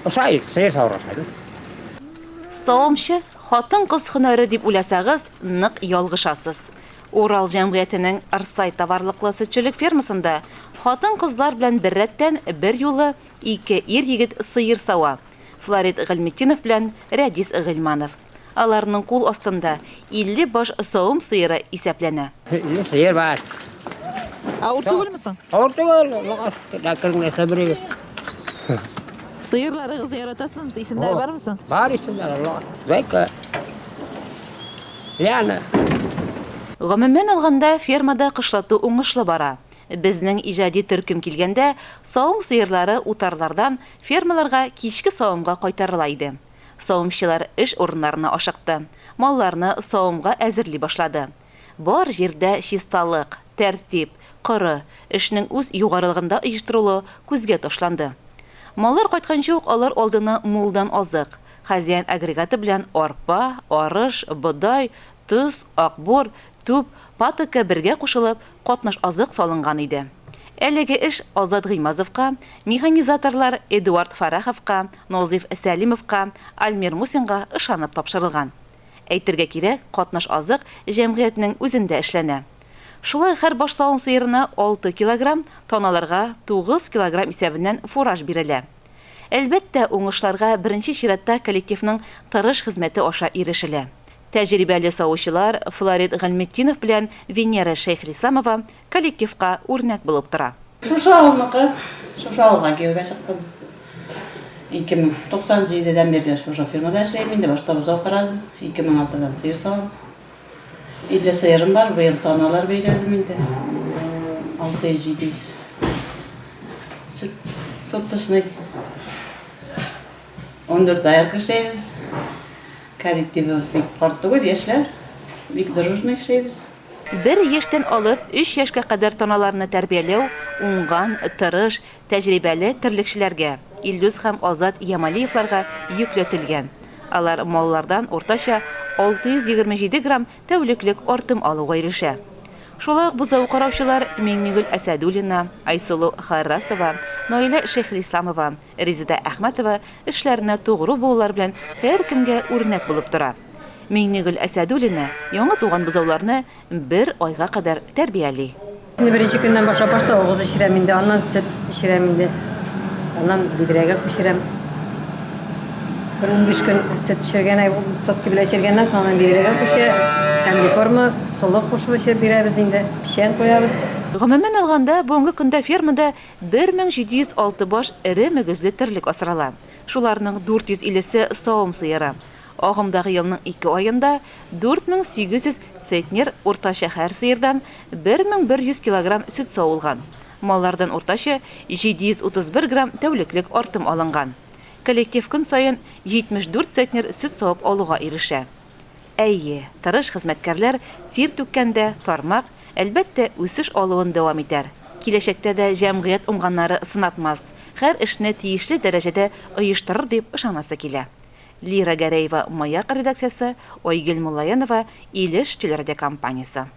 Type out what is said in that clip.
Ошай, сыер савырга ошайды. Савымчы, хатын-кыз һөнәре дип уйласагыз, нык ялгышасыз. Урал җәмгыятенең Рсай товарлыклы сөтчелек фермасында хатын-кызлар белән беррәттән берьюлы ике ир-егет сыер сава, Флорид Гыйльметдинов белән Рәдис Гыйльманов. Аларның кул астында 50 баш савым сыеры исәпләнә. 50 сыер бар. Авыр түгелме соң? Авыр түгел, Аллага шөкер, әкрен генә эшләп йөрибез. Сыерларыгызны яратасызмы? Исемнәре бармы соң? Бар исемнәр, Аллага. Зайка. Лиана. Гомумән алганда, фермада кышлату уңышлы бара. Безнең иҗади төркем килгәндә, савым сыерлары утарлардан фермаларга кичке савымга кайтарыла иде. Савымчылар эш урыннарына ашыкты, малларны савымга әзерли башлады. Бар җирдә чисталык, тәртип, коры, эшнең үз югарылыгында оештырылуы күзгә ташланды. Маллар кайтканчы ук алар алдына мулдан азык, Хозяин агрегаты белән арпа, арыш, бодай, тоз, акбур, түп, патока бергә кушылып, катнаш азык салынган иде. Әлеге эш Азат Гыймазовка, механизаторлар Эдуард Фәрраховка, Нозыйф Сәлимовка, Альмир Мусинга ышанып тапшырылган. Әйтергә кирәк, катнаш азык җәмгыятьнең үзендә эшләнә. Шулай һәр баш савым сыерына 6 килограмм, таналарга 9 килограмм исәбеннән фураж бирелә. Әлбәттә, уңышларга беренче чиратта коллективның тырыш хезмәте аша ирешелә. Тәҗрибәле савучылар Флорид Гыйльметдинов белән Венера Шәйхлисламова коллективка үрнәк булып тора. Шушы авылныкы, шушы авылга кияүгә чыктым. 2097 дән бирле шушы фирмада эшләйм инде. Башта бозау карадым, 2006 дан сыер савам. 50 сыерым бар, быел таналар бәйләдем инде. 600-700 сөт суточный. 14 доярка эшләйбез. Коллективыбыз бик карт түгел, яшьләр. Бик дружно эшләйбез. Бер яшьтән алып өч яшькә кадәр таналарны тәрбияләү уңган, тырыш, тәҗрибәле терлекчеләргә, Илдус һәм Азат Ямалиевларга йөкләтелгән. Алар маллардан уртача 627 грамм тәүлеклек артым алуга ирешә. Шулай ук бозау караучылар Миңнегөл Әсәдуллина, Айсылу Харрасова, Наилә Шәйхелисламова, Резеда Әхмәтова эшләренә тугры булулары белән һәркемгә үрнәк булып тора. Миңнегөл Әсәдуллина яңа туган бозауларны бер айга кадәр тәрбияли. Инде беренче көннән башлап башта угыз эчерәм инде, аннан сөт эчерәм инде. Аннан бидрәгә күчерәм. Бер 15 көн сөт эчергән, соски белән эчергәннән соң аннан бидрәгә күчә. Комбикорма, солы кушып эчереп бирәбез инде, печән куябыз. Гомумән алганда, бүгенге көндә фермада 1706 баш эре мөгезле терлек асрала. Шуларның 450 се савым сыеры. Агымдагы елның ике аенда 4800 центнер уртача һәр сыердан 1100 килограмм сөт савылган. Маллардан уртача 731 грамм тәүлеклек артым алынган. Коллектив көн саен 74 центнер сөт савып алуга ирешә. Әйе, тырыш хезмәткәрләр тир түккәндә, тармак, әлбәттә, үсеш алуын дәвам итәр. Киләчәктә дә җәмгыять уңганнары сынатмас, һәр эшне тиешле дәрәҗәдә оештырыр дип ышанасы килә. Лира Гәрәева, Маяк редакциясе, Айгөл Муллаянова, Илеш телерадиокомпаниясе.